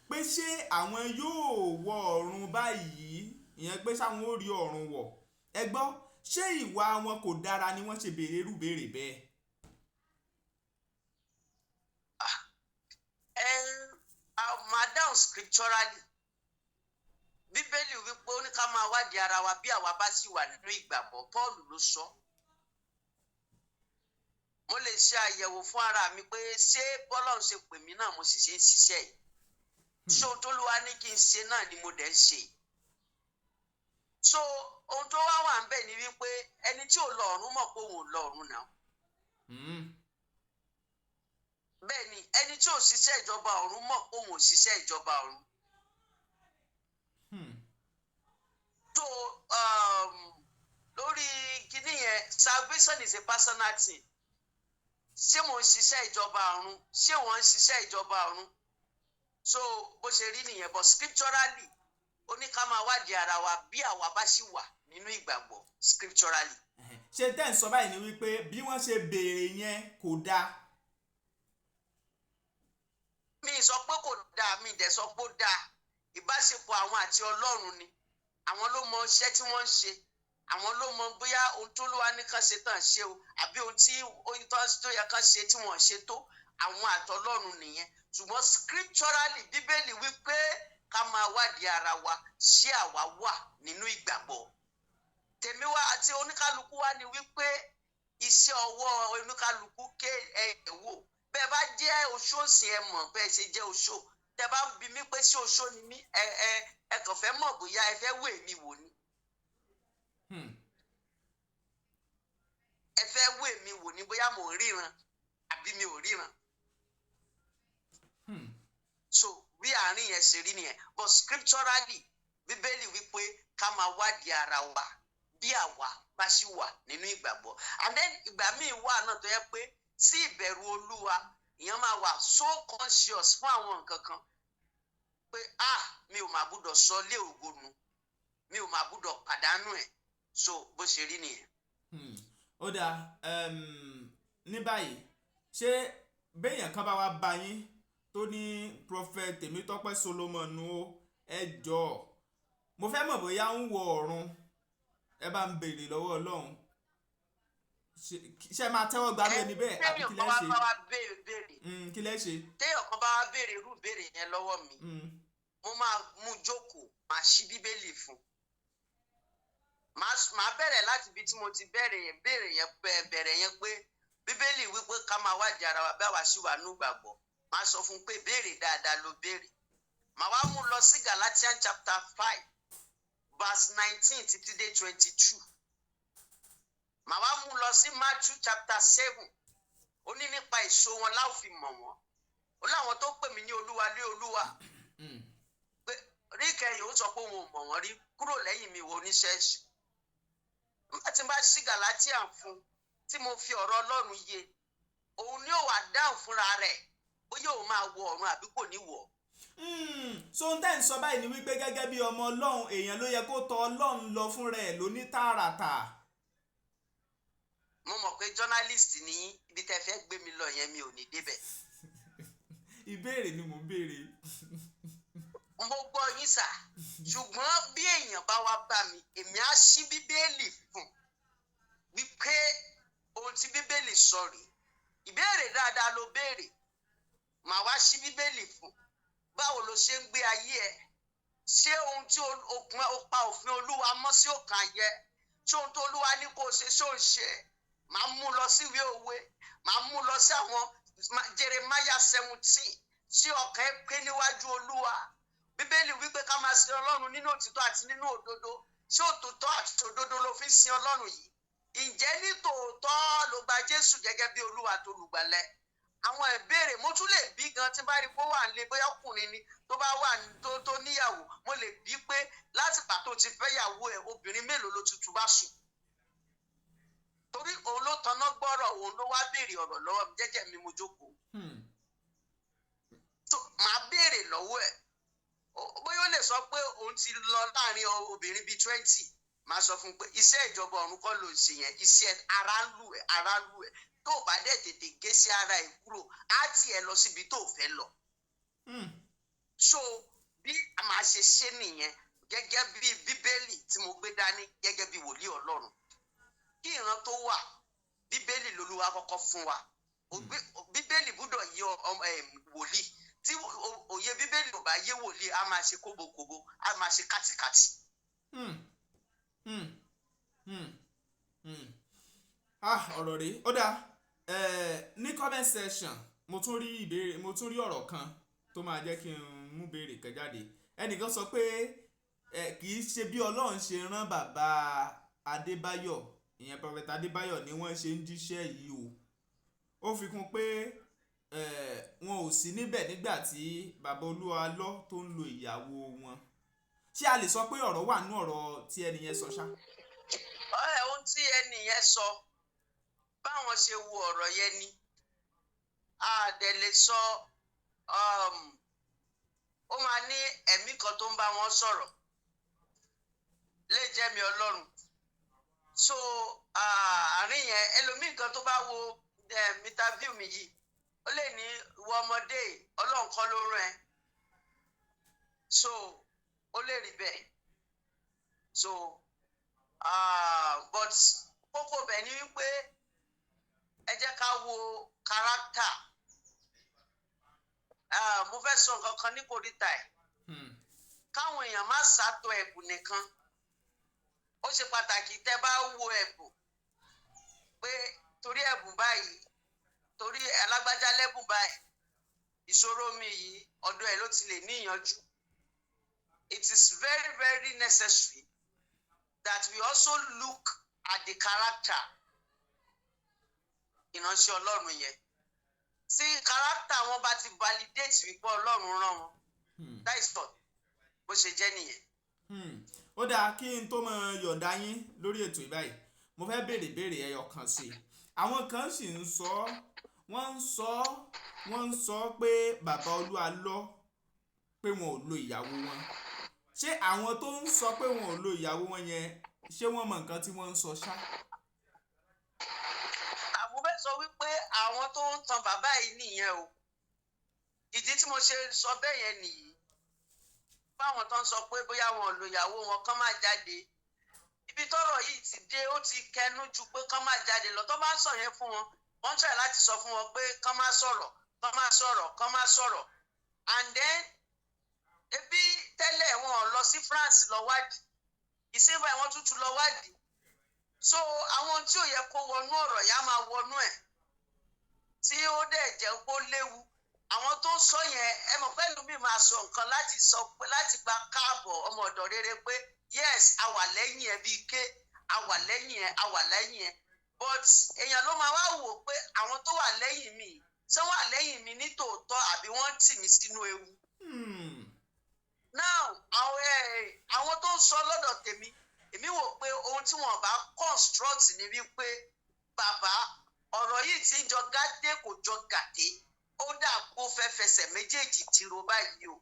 pé ṣé àwọn yóò wọ ọ̀run báyìí, ìyẹn pé sáwọn ó rí ọ̀run wọ̀. Ẹ gbọ́, ṣé ìwà wọn kò dára ni wọ́n ṣe béèrè irú béèrè bẹ́ẹ̀? Ẹ máa dáhùn scripturally. Bíbélì wípé ó ní ká máa wádìí ara wa bí àwa bá sì wà nínú ìgbàgbọ́. Paul ló sọ. Mo lè ṣe àyẹ̀wò fún ara mi pé ṣé bọ́lọ́run ṣe pè mí náà mo sì ṣe ń ṣiṣẹ́ yìí, ṣé ohun tólúwa ní kí n ṣe náà ni mo dẹ̀ ń ṣe. So ohun tó wá wà ń bẹ̀ ni wípé ẹni tí ò lọ ọ̀run mọ̀ pé òun ò lọ ọ̀run náà. Bẹ́ẹ̀ ni ẹni tí ò ṣiṣẹ́ ìjọba ọ̀run mọ̀ pé òun ò ṣiṣẹ́ ìjọba ọ̀run. So lórí kinní yẹn, salvation is a personal thing. Ṣé mò ń ṣiṣẹ́ ìjọba ọ̀run? Ṣé wọ́n ń ṣiṣẹ́ ìjọba ọ̀run? So bó ṣe rí nìyẹn. But scripturally, ó ní ká máa wádìí ara wa bí àwa bá ṣì wà nínú ìgbàgbọ́, scripturally. Ṣé tẹ́ ń sọ báyìí ni wípé bí wọ́n ṣe béèrè yẹn kò dáa? Mi sọ pé kò dáa, mi dẹ̀ sọ pé ó dáa. Ìbáṣepọ̀ àwọn àti Ọlọ́run ni. Àwọn ló mọ iṣẹ́ tí wọ́n ń ṣe, àwọn ló mọ bóyá ohun tó ló wá ní kán ṣe tán ṣe o, àbí ohun tí ohun tó yẹ kán ṣe tí wọ́n ṣe tó. Àwọn àtọlọ́run nìyẹn. Ṣùgbọ́n scripturally, Bíbélì wípé ká máa wádìí ara wa, ṣé àwa wà nínú ìgbàgbọ́. Tèmi wá àti oníkálukú wá ni wípé iṣẹ́ ọwọ́ oníkálukú ké ẹ wò. Bẹ́ẹ̀ bá jẹ́ oṣó sìn, ẹ mọ̀ bẹ́ẹ̀ ṣe jẹ́ oṣó. Tẹ́ bá bi mí pé ṣé oṣó ni mí, ẹ kàn fẹ́ mọ̀ bóyá ẹ fẹ́ wò èmi wò ni. Ẹ fẹ́ wò èmi wò ni bóyá mò ń ríran àbí mi ò ríran. So bí àárín yẹn ṣe rí nìyẹn. But scripturally, Bíbélì wípé ká máa wádìí ara wa bí àwa bá ṣì wà nínú ìgbàgbọ́. And then ìgbà míì wà náà tó yẹ pé sí ìbẹ̀rù Olúwa, ìyẹn máa wà so conscious fún àwọn nǹkan kan pé, ah, mi ò máa gbúdọ̀ sọ lé ògo nu, mi ò máa gbúdọ̀ pàdánù ẹ̀. So bó ṣe rí nìyẹn. Ó dáa. Ní báyìí, ṣé béèyàn kan bá wá bá yín tó ní, "Prophet Tèmítọ́pẹ́ Solomon o, ẹ jọ̀ọ́, mo fẹ́ mọ̀ bóyá ń wọ ọ̀run, ẹ bá ń béèrè lọ́wọ́ Ọlọ́run," ṣé máa tẹ́wọ́ gba lóni bẹ́ẹ̀ àbí kí lẹ́ Téèyàn ṣe? kan bá wá béèrè béèrè Kí lẹ́ ṣe? Téèyàn kan bá wá béèrè irú ìbéèrè yẹn lọ́wọ́ mi, mo máa mú jókòó, máa ṣí Bíbélì fún un. Màá bẹ̀rẹ̀ láti ibi tí mo ti bẹ̀rẹ̀ yẹn, béèrè yẹn, bẹ̀rẹ̀ yẹn pé Bíbélì wípé ká máa wádìí ara wa bí àwa ṣì wà ní ìgbàgbọ́. Màá sọ fún un pé béèrè dáadáa ló béèrè. Màá wá mú lọ sí Galatians chapter 5 verse 19 títí dé 22. Màá wá mú lọ sí Matthew chapter 7. Ó ní nípa èso wọn láò fi mọ̀ wọ́n. Ó láwọn tó pè mí ní Olúwa lé Olúwa pé rí ìkẹyìn, ó sọ pé òun ò mọ̀ wọ́n rí, kúrò lẹ́yìn mi, wo oníṣẹ́ ẹ̀ṣẹ̀. Nígbà tí n bá ṣí Galatians fún, tí mo fi ọ̀rọ̀ Ọlọ́run yé, òun ni ó wà dáhùn fúnra rẹ̀ bóyá òun máa wọ ọ̀run àbí kò ní wọ̀. So n tẹ́ ń sọ báyìí ni wípé gẹ́gẹ́ bí ọmọ Ọlọ́run, èèyàn ló yẹ kó tọ̀ Ọlọ́run lọ fúnra ẹ̀ lóní tààràtà. Mo mọ̀ pé journalist ní ibi tẹ́ fẹ́ gbé mi lọ yẹn, mi ò ní débẹ̀. Ìbéèrè ni mò ń béèrè. Mo gbọ́ yín sà, ṣùgbọ́n bí èèyàn bá wá bá mi, èmi á ṣí Bíbélì fún wípé ohun tí Bíbélì sọ rèé. Ìbéèrè dáadáa ló béèrè. Màá wá ṣí Bíbélì fún: báwo ló ṣe ń gbé ayé ẹ? Ṣé ohun tí okùn ó pa òfin Olúwa mọ́ sí òkàn ayẹ? Ṣé ohun tó Olúwa ní kó o ṣe, ṣó ń ṣe? Màá mú lọ síwèé Òwe, màá mú lọ sí àwọn Jeremiah 17. Tí ọkàn ẹ pé níwájú Olúwa, Bíbélì wípé ká máa sin Ọlọ́run nínú òtítọ́ àti nínú òdodo. Ṣé òtítọ́ àti òdodo ló fi ń sin Ọlọ́run yìí? Ǹjẹ́ ní tòótọ́ ló gba Jésù gẹ́gẹ́ bí Olúwa tó lùgbàlẹ̀? Àwọn ìbéèrè mo tún lè bí gan tí bá rí pé ó wà nílé, bóyá ọkùnrin ni tó bá wà tó níyàwó, mo lè bí pé látìgbà tó ti fẹ́ yàwó ẹ̀, obìnrin mélòó ló tutù bá sùn? Torí òun ló tanná gbọ́rọ̀, òun ló wá béèrè ọ̀rọ̀ lọ́wọ́ mi. Jẹ́jẹ́ mi mo jókòó. So màá béèrè lọ́wọ́ ẹ̀. Bóyá ó lè sọ pé òun ti lọ láàrin obìnrin bíi 20. Màá sọ fún un pé iṣẹ́ ìjọba ọ̀run kọ́ ló ń ṣe yẹn, iṣẹ́ ara ń lù ẹ́, ara ń lù ẹ́. Tó o bá dẹ̀ tètè gé sí ara ẹ̀ kúrò, á tì ẹ́ lọ síbi tó o fẹ́ lọ. So bí a máa ṣe ṣe nìyẹn, gẹ́gẹ́ bí Bíbélì tí mo gbé dání, gẹ́gẹ́ bí wòlíì Ọlọ́run. Kí ìran tó wà, Bíbélì lolúwa kọ́kọ́ fún wa. Bíbélì gbúdọ̀ yé ọmọ ẹ̀ wòlíì. Tí òye Bíbélì ò bá yé wòlíì, á máa ṣe kóbokòbo, á máa ṣe kàtìkàtì. Ah, ọ̀rọ̀ rèé. Ó dáa. Ní comment section, mo tún rí ìbéèrè, mo tún rí ọ̀rọ̀ kan tó máa jẹ́ kí n mú béèrè kan jáde. Ẹnìkan sọ pé kì í ṣe bí Ọlọ́run ṣe rán bàbá Adébáyọ̀, ìyẹn Prophet Adébáyọ̀, ni wọ́n ṣe ń jíṣẹ́ yìí o. Ó fi kún pé wọn ò sí níbẹ̀ nígbà tí bàbá Olúalọ́ tó ń lo ìyàwó wọn. Ṣé a lè sọ pé ọ̀rọ̀ wà nínú ọ̀rọ̀ tí ẹni yẹn sọ ṣá? Ohun tí ẹni yẹn sọ, báwọn ṣe wo ọ̀rọ̀ yẹn ni a dẹ̀ lè sọ. Ó máa ní ẹ̀mí kan tó ń bá wọn sọ̀rọ̀, lè jẹ́ mi Ọlọ́run. So àárín yẹn, ẹlòmíì kan tó bá wo interview mi yìí, ó lè ní ìwọ ọmọdé yìí, Ọlọ́run kọ́ ló rán ẹ. So ó lè rí bẹ́ẹ̀. So but kókó bẹ̀ ni wípé ẹ jẹ́ ká wo character. Mo fẹ́ sọ nǹkan kan ní kòríta ẹ̀. Káwọn èèyàn má sàtọ̀ ẹ̀bùn nìkan. Ó ṣe pàtàkì tẹ́ bá wo ẹ̀bùn pé torí ẹ̀bùn báyìí, torí alágbájá lẹ́bùn báyìí, ìṣòro mi yìí, ọ̀dọ̀ ẹ̀ ló ti lè ní ìyanjú. It is very, very necessary that we also look at the character ìránṣẹ́ Ọlọ́run yẹn. Tí character wọn bá ti validate wípé Ọlọ́run rán wọn, that is all. Bó ṣe jẹ́ nìyẹn. Ó dáa, kí n tó mọ yọ̀ǹda yín lórí ètò ìbáyìí, mo fẹ́ béèrè béèrè ẹyọ kan sí i. Àwọn kan sì ń sọ, wọ́n ń sọ pé bàbá Olúalọ́, pé wọn ò lo ìyàwó wọn. Ṣé àwọn tó ń sọ pé wọn ò lo ìyàwó wọn yẹn, ṣé wọ́n mọ nǹkan tí wọ́n ń sọ ṣá? Àmọ́ fẹ́ sọ wípé àwọn tó ń tan bàbá yìí nìyẹn o. Ìdí tí mo ṣe sọ bẹ́ẹ̀ yẹn nìyí. Fáwọn tó ń sọ pé bóyá wọn ò lo ìyàwó wọn, kán má jáde, ibi tọ́rọ̀ yìí ti dé, ó ti kẹnu ju pé kán má jáde lọ. Tó bá ń sọ yẹn fún wọn, wọ́n try láti sọ fún wọn pé kán má sọ̀rọ̀, kán má sọ̀rọ̀, kán má sọ̀rọ̀. And then ebi tẹ́lẹ̀ wọn ò lọ sí France lọ wádìí, ìsìnbà wọn tútù lọ wádìí. So àwọn tí ò yẹ kó wọnú ọ̀rọ̀ yá máa wọnú ẹ̀, tí ó dẹ̀ jẹ́ pé ó léwu. Àwọn tó ń sọ yẹn, ẹ mọ̀ pé ẹlòmíì máa sọ nǹkan láti sọ pé láti gba káàbọ̀ ọmọ ọ̀dọ̀ rere pé yes, a wà lẹ́yìn ẹ, bíi ké a wà lẹ́yìn ẹ, a wà lẹ́yìn ẹ. But èèyàn ló máa wá wò pé àwọn tó wà lẹ́yìn mi, ṣé wọ́n wà lẹ́yìn mi ní tòótọ́ àbí wọ́n tì mí sínú ewu? Now àwọn tó ń sọ lọ́dọ̀ tèmi, èmi wò pé ohun tí wọ́n bá construct ni wípé bàbá, ọ̀rọ̀ yìí ti ń jọ gádé, kò jọ gàdé, ó dà kó fẹ́ fẹsẹ̀ méjèèjì tìrò báyìí o.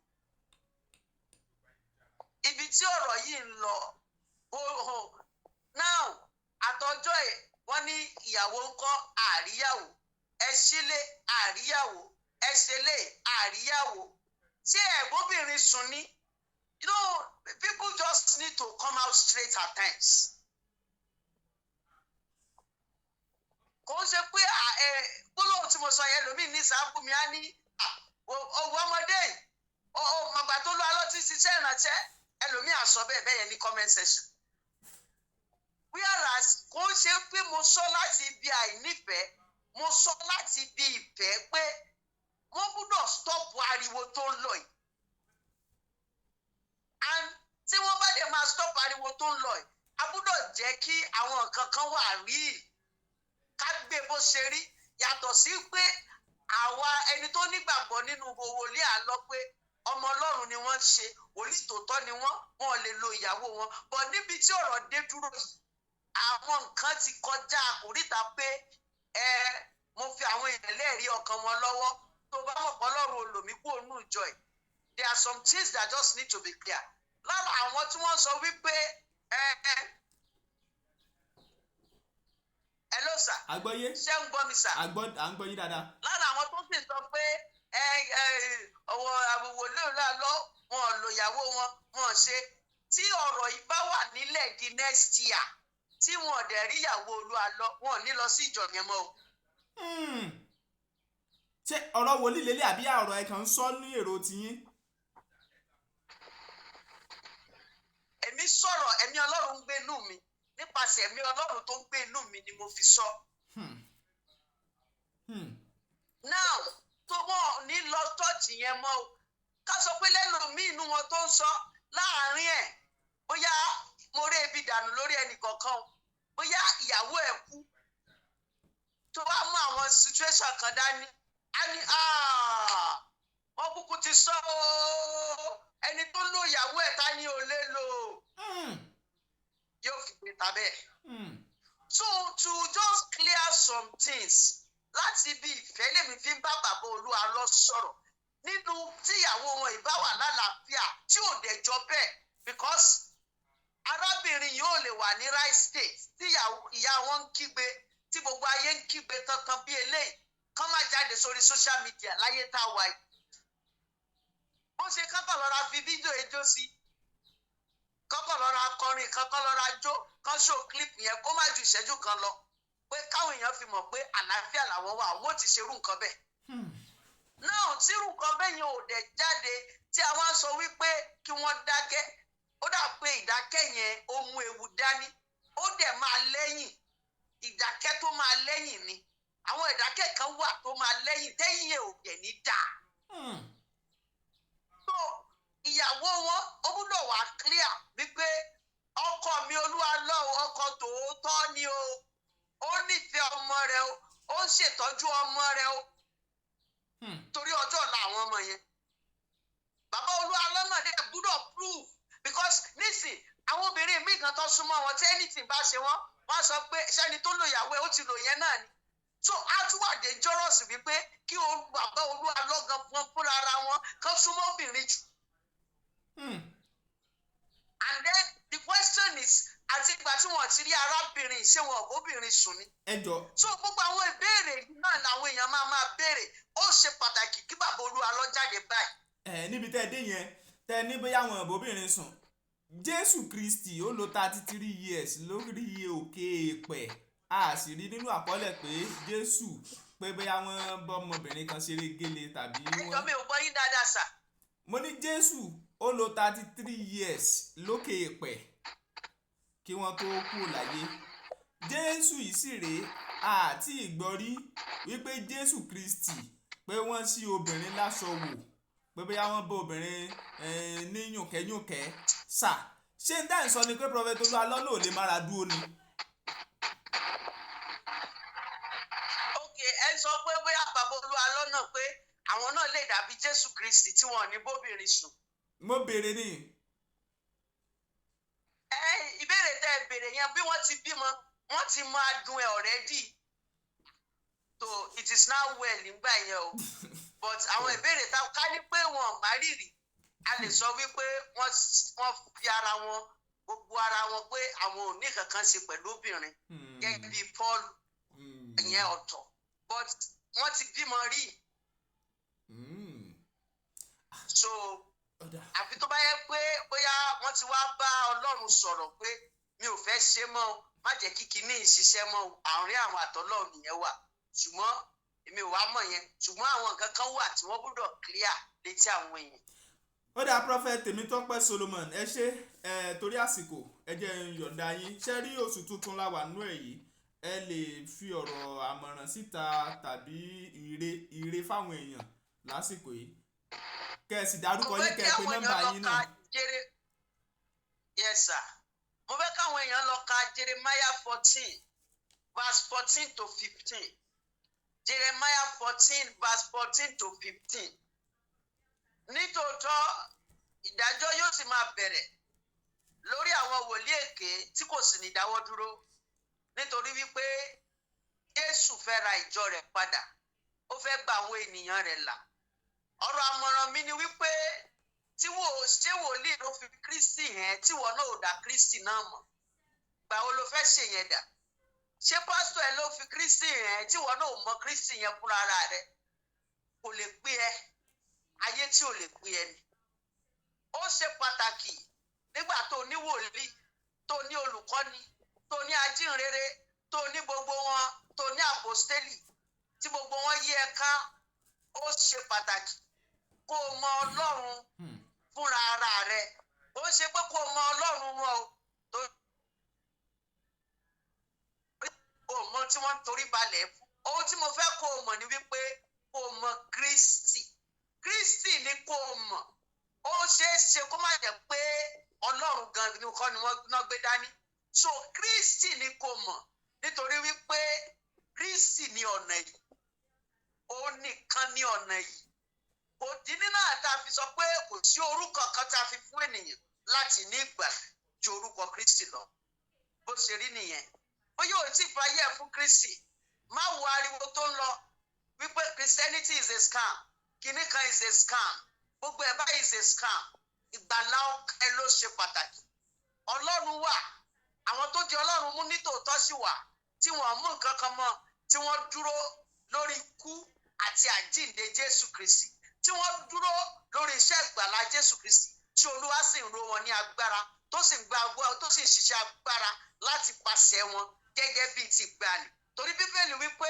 Ibi tí ọ̀rọ̀ yìí ń lọ now, àtọjọ́ ẹ̀, wọ́n ní ìyàwó ń kọ́ àríyàwó, ẹ sílé àríyàwó, ẹ ṣẹlẹ̀ àríyàwó, tí ẹ̀gbọ́nbìnrin sùn ní. People just need to come out straight at times. Kò ń ṣe pé gbólóhùn tí mo sọ yẹn lómi ní sáàbù mi á ní owó ọmọdé yìí, màgbà tó lọ alọ́ tí ń ṣiṣẹ́ ìrànṣẹ́, ẹlòmíì á sọ bẹ́ẹ̀ bẹ́ẹ̀ yẹn ní comment section. Whereas kò ń ṣe pé mo sọ láti ibi àìnífẹ̀ẹ́, mo sọ láti ibi ìfẹ́ pé wọ́n gbúdọ̀ stop ariwo tó ń lọ yìí. And tí wọ́n bá dẹ̀ máa stop ariwo tó ń lọ yìí, a gbúdọ̀ jẹ́ kí àwọn nǹkan kan wà rí, ká gbé bó ṣe rí, yàtọ̀ sí pé àwa ẹni tó nígbàgbọ́ nínú wòlíì àlọ́ pé ọmọ Ọlọ́run ni wọ́n ń ṣe, wòlíì tòótọ́ ni wọ́n, wọn ò lè lo ìyàwó wọn. But níbi tí ọ̀rọ̀ dé dúró yìí, àwọn nǹkan ti kọjá àkóríta pé ẹ mo fi àwọn èèyàn lẹ́ẹ̀rí ọkàn wọn lọ́wọ́. Tó bá mọ̀ pé Ọlọ́run olòmí kúrò nù ìjọ ẹ̀, there are some things that just need to be clear. Lára àwọn tí wọ́n sọ wípé ẹ hello sir. Àgbọ́yé. Ṣé ń gbọ́ mi, sir? Àgbọ́, à ń gbọ́ yín dáadáa. Lára àwọn tó sì sọ pé ẹ ẹ ọwọ́ àwòwò lóòrò lọ, wọn ò lo ìyàwó wọn, wọn ò ṣe, tí ọ̀rọ̀ yìí bá wà nílẹ̀ di next year, tí wọn ò dẹ̀ rí ìyàwó Olúwa lọ, wọn ò ní lọ sí ìjọ yẹn mọ́ o. Ṣé ọ̀rọ̀ wòlíì lélẹ̀ àbí ọ̀rọ̀ ẹ̀ kàn ń sọ ní èrò tiyín? Èmi sọ̀rọ̀, ẹ̀mí Ọlọ́run ń gbé inú mi. Nípasẹ̀ ẹ̀mí Ọlọ́run tó ń gbé inú mi ni mo fi sọ. Now, tó wọn ní lọ church yẹn mọ́ o, ká sọ pé lẹ́nu mi inú wọn tó ń sọ láàrin ẹ̀, bóyá mo rí ebi dànù lórí ẹnì kọ̀ọ̀kan o, bóyá ìyàwó ẹ̀ kú, tó wá mú àwọn situation kan dání, á ní, "Ah, wọ́n kúkú ti sọ ooo, ẹni tó lo ìyàwó ẹ̀, ta ni ò lè lò?" Yóò fi pè tàbẹ́. So to just clear some things, láti ibi ìfẹ́ lèmi fi ń bá bàbá Olúwa lọ sọ̀rọ̀ nínú tíyàwó wọn ìbá wà lálàáfíà, tí ò dẹjọ́ bẹ́ẹ̀, because arábìnrin yóò lè wà ní right state tí ìyá wọn ń kígbe, tí gbogbo ayé ń kígbe tantan bí eléyìí, kán má jáde sórí social media láyé tá a wà yìí. Bó ṣe kánkàn lọ́ra fi fídíò ijó sí, kọ́kọ́ lọ́ra kọrin, kankan lọ́ra jó, kán ṣó clip yẹn, kó má ju ìṣẹ́jú kan lọ, pé káwọn èèyàn fi mọ̀ pé àlàáfíà làwọn wà, wọ́n ti ṣerú nǹkan bẹ́ẹ̀. Náà tírú nǹkan bẹ́ẹ̀ yẹn ò dẹ̀ jáde, tí a wá ń sọ wípé kí wọ́n dákẹ́, ó dà pé ìdákẹ́ yẹn, ó mú ewu dání, ó dẹ̀ máa lẹ́yìn. Ìdákẹ́ tó máa lẹ́yìn ni. Àwọn ìdákẹ́ kan wà tó máa lẹ́yìn, tẹ́yìn yẹn ò dẹ̀ ní dáa. So ìyàwó wọn, ó gbúdọ̀ wà clear wípé ọkọ mi Olúwa lọ́wọ́, ọkọ tòótọ́ ni o, ó nífẹ̀ẹ́ ọmọ rẹ o, ó ń ṣètọ́jú ọmọ rẹ o, torí ọjọ́ ọ̀la àwọn ọmọ yẹn. Bàbá Olúwa lọ́nà dẹ̀ gbúdọ̀ prove, because nísìn, àwọn obìnrin míì kan tó súnmọ́ wọn, tí anything bá ṣe wọ́n, wọ́n á sọ pé sẹ́ni tó lò ìyàwó ẹ̀, ó ti lò yẹn náà ni. So á tún wà dangerous wípé kí bàbá Olúwa lọ́gàn fún fúnra ara wọn kán súnmọ́ obìnrin jù. And then the question is, àti ìgbà tí wọ́n ti rí arábìnrin, ṣé wọn ò bóbìnrin sùn ni? Ẹ jọ. So gbogbo àwọn ìbéèrè yìí náà làwọn èèyàn máa máa béèrè. Ó ṣe pàtàkì kí bàbá Olúwa lọ jáde báyìí. Ẹ níbi tẹ́ ẹ dé yẹn, tẹ́ ẹ ní bóyá àwọn òbóbìnrin sùn, Jésù Kristi ó lò 33 years lórí òkè èèpẹ̀, a sì rí nínú àkọọ́lẹ̀ pé Jésù, pé bóyá wọ́n bọ́mọbìnrin kan ṣeré gélé tàbí Ẹjọ́, wọ́n. mi ò gbọ́ yín dáadáa, sà. Mo ní Jésù ó lò 33 years lókè èèpẹ̀ kí wọ́n tó kú láyé. Jésù yìí sì rèé, àti ìgbọ́rí wípé Jésù Kristi, pé wọ́n sí obìnrin láṣọ wò, pé bóyá wọ́n bá obìnrin ní yùnkẹ́yùnkẹ́. Sà, ṣé n dáhùn sọ ni pé Prophet Olúalọ́ ló lè mára dúró ni? Ok, ẹ sọ pé bóyá bàbá Olúwa lọ́nà pé àwọn náà lè dàbí Jésù Kristi tí wọn ò ní bóbìnrin sùn. Mo béèrè ni. Ẹ ìbéèrè tẹ ẹ béèrè yẹn, bí wọ́n ti bímọ, wọ́n ti mọ adùn ẹ̀ already, so it is now well nígbà yẹn o. But àwọn ìbéèrè tá ká ní pé wọn ò má rírì, a lè sọ wípé wọ́n fi ara wọn, gbogbo ara wọn, pé àwọn ò ní kankan ṣe pẹ̀lú obìnrin gẹ́gẹ́ bí Paul, ìyẹn ọ̀tọ̀, but wọ́n ti bímọ rí. So Ọ̀dà. àfi tó bá yẹ pé bóyá wọ́n ti wá bá Ọlọ́run sọ̀rọ̀ pé mi ò fẹ́ ṣe mọ́ o, má jẹ́ kí kinní ìṣiṣẹ́ mọ́ o, àárín àwọn àtọ́lọ́run nìyẹn wà. Ṣùgbọ́n èmi ò wá mọ̀ yẹn, ṣùgbọ́n àwọn nǹkan kan wà tí wọ́n gbọ́dọ̀ clear létí àwọn èèyàn. Ó dáa, Prophet Tèmítọ́pẹ́ Solomon, ẹ ṣé. Ẹ torí àsìkò, ẹ jẹ́ n yọ̀ǹda yín. Ṣe rí, oṣù tuntun la wà nú ẹ̀ yìí, ẹ lè fi ọ̀rọ̀ àmọ̀ràn síta tàbí ire ire fáwọn èèyàn lásìkò yìí, kẹ́ ẹ sì dárúkọ Mo yín, fẹ́ kẹ́ kí ẹ pe àwọn nọ́mbà èèyàn lọ yín ka náà. Yes sir, mo fẹ́ káwọn èèyàn lọ ka Jeremiah 14 verse 14 to 15. Jeremiah 14 verse 14 to 15. Nítòótọ́, ìdájọ́ yóò sì máa bẹ̀rẹ̀ lórí àwọn wòlíì èké tí kò sì ní dáwọ́ dúró, nítorí wípé Jésù fẹ́ ra ìjọ rẹ̀ padà, ó fẹ́ gba àwọn ènìyàn rẹ̀ là. Ọ̀rọ̀ àmọ̀ràn mi ni wípé tí wò ṣé wòlíì ló fi Kristi hàn tí wọn náà ò dá Kristi náà mọ̀, gbà wo ló fẹ́ ṣe yẹn dà? Ṣé pásítọ̀ ẹ ló fi Kristi hàn tí wọn náà ò mọ Kristi yẹn fúnra ara rẹ? Kò lè pé ẹ ayé tí ò lè pé ẹ ni. Ó ṣe pàtàkì nígbà tó ní wòlíì, tó ní olùkọ́ni, tó ní ajínrere, tó ní gbogbo wọn, tó ní àpòstélì, tí gbogbo wọn yí ẹ ká, ó ṣe pàtàkì kó o mọ Ọlọ́run fúnra ara rẹ. Ó ṣe pé kó o mọ Ọlọ́run wọn o, tó o mọ tí wọ́n ń torí balẹ̀ fún. Ohun tí mo fẹ́ kó o mọ̀ ni wípé Kó o mọ Kristi. Kristi ni kó o mọ̀. Ó ṣeé ṣe kó má jẹ́ pé Ọlọ́run gan ni kọ́ ni wọ́n náà gbé dání. So Kristi ni kó o mọ̀, nítorí wípé Kristi ni ọ̀nà yìí, ó nìkan ní ọ̀nà yìí. Kò dín nínú àtà fi sọ pé kò sí orúkọ kan tá a fi fún ènìyàn láti ní ìgbàlà ju orúkọ Kristi lọ. Bó ṣe rí nìyẹn. Bóyá ò tí ì fayé ẹ̀ fún Kristi, má wo ariwo tó ń lọ wípé Christianity is a scam, kinní kan is a scam, gbogbo ẹ̀ báyìí is a scam. Ìgbàlà ọkàn ẹ ló ṣe pàtàkì. Ọlọ́run wà, àwọn tó di Ọlọ́run mú nítòótọ́ sì wà, tí wọ́n mú nǹkan kan mọ́, tí wọ́n dúró lórí ikú àti àjíǹde Jésù Kristi, tí wọ́n dúró lórí iṣẹ́ ìgbàlà Jésù Kristi, tí Olúwa sì ń ró wọn ní agbára, tó sì ń gba agbára, tó sì ń ṣiṣẹ́ agbára láti pàṣẹ wọn gẹ́gẹ́ bíi ti ìgbàanì. Torí Bíbélì wípé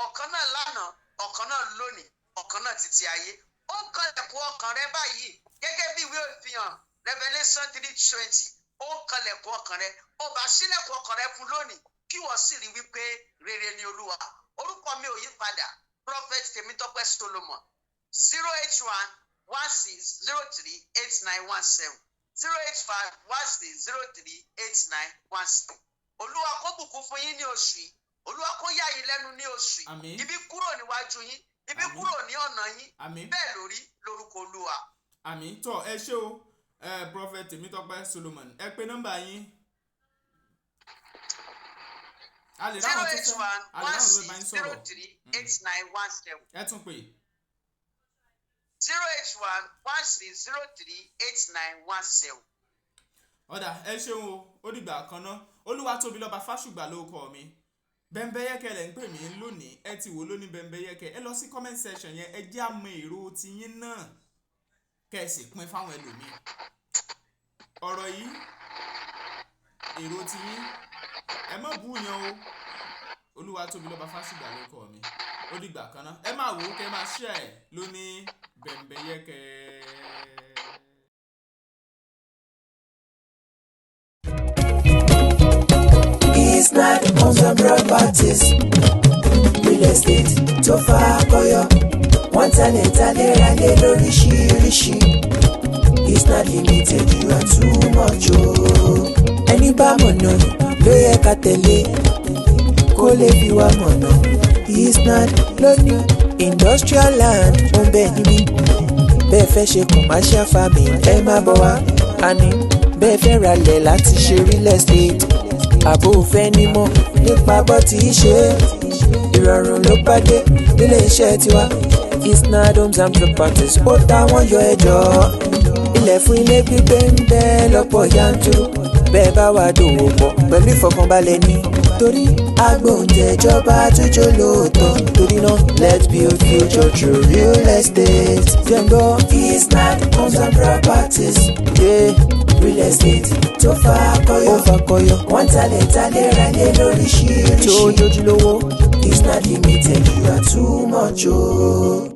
ọ̀kan náà lánàá, ọ̀kan náà lónìí, ọ̀kan náà títí ayé. Ó ń kanlẹ̀kùn ọkàn rẹ báyìí gẹ́gẹ́ bí ìwé ìfihàn Revelation 3:20. Ó ń kanlẹ̀kùn ọkàn rẹ. Ó bá sílẹ̀kùn ọkàn rẹ fún lónìí, kí wọ́n sì rí wípé rere ni Olúwa. Orúkọ mi ò yí padà, Prophet Tèmítọ́pẹ́ Solomon, 08116038917, 08516038917. Olúwa kó bùkún fún yín ní oṣù yìí. Olúwa kó yà yín lẹ́nu ní oṣù yìí. Àmín. Ibi kúrò níwájú yín, ibi Àmín. kúrò ní ọ̀nà yín. Àmín. Bẹ́ẹ̀ lórí lórúkọ Olúwa. Àmín. Tọ́ ẹ ṣé o, ẹ Prophet Tèmítọ́pẹ́ Solomon, ẹ pé nọ́mbà yín. A lè zero ráwọn tó eight fẹ́ one a lè one ráwọn tó fẹ́ bá six yín zero sọ̀rọ̀. three eight nine one seven. Ẹ tún pè. 08116038917. Ọ̀dà, ẹ ṣeun o, ó dìgbà kan ná. Olúwa tóbi lọ́ba Fásùgbà ló kọ́ mi. Bẹ́ńbẹ́yẹ́kẹ́ lẹ̀ ń pè mí lónìí. Ẹ ti wò lónìí Bẹ́ńbẹ́yẹ́kẹ́. Ẹ lọ sí comment section yẹn, ẹ jẹ́ àmọ́ èrò tiyín náà, kẹ́ ẹ sì pín fáwọn ẹlòmíì. Ọ̀rọ̀ yìí, èrò tiyín, ẹ má bú yan o. Olúwa tóbi lọ́ba Fásùgbà ló kọ́ mi. Ó dìgbà kan ná. Ẹ máa wò ó, kẹ́ ẹ máa share ẹ̀ lónìí Bẹ́ńbẹ́yẹ́kẹ́. Isnad Homes and Properties, real estate tó fakọyọ. Wọ́n talẹ̀ talẹ̀ ralẹ̀ lóríṣiríṣi. Isnad Limited, you are too much o. Ẹni bá mọ̀nà ló yẹ ká tẹ̀lé, kó lè fi wá mọ̀nà. Isnad lóní industrial land ń bẹ níbí. Bẹ́ẹ̀ fẹ́ ṣe commercial farming, ẹ má bọ̀ wá. Àní bẹ́ẹ̀ fẹ́ ralẹ̀ láti ṣe real estate, àbò fẹ́ nímọ̀ nípa bó ti ṣe é, ìrọ̀rùn ló bá dé nílé iṣẹ́ tiwa. Isnad Homes and Properties, ó táwọn yọ ẹjọ́. Ilẹ̀ fún ilé gbígbé ń bẹ lọ́pọ̀ yanturu. Bẹ́ẹ̀ bá wà dòwò pọ̀ pẹ̀lú ìfọkànbalẹ̀ ní, torí agbóǹtẹ̀jọba tó jó lóòótọ́. Torí náà, let's build future through real estate. Jẹ́ngbọ́ Isnad Homes and Properties, yeah. Real estate tó fakọyọ, ó fakọyọ. Wọ́n talẹ̀ talẹ̀ ralẹ̀ lóríṣiríṣi tó jójúlówó. Isnad Limited, you are too much o. Oh.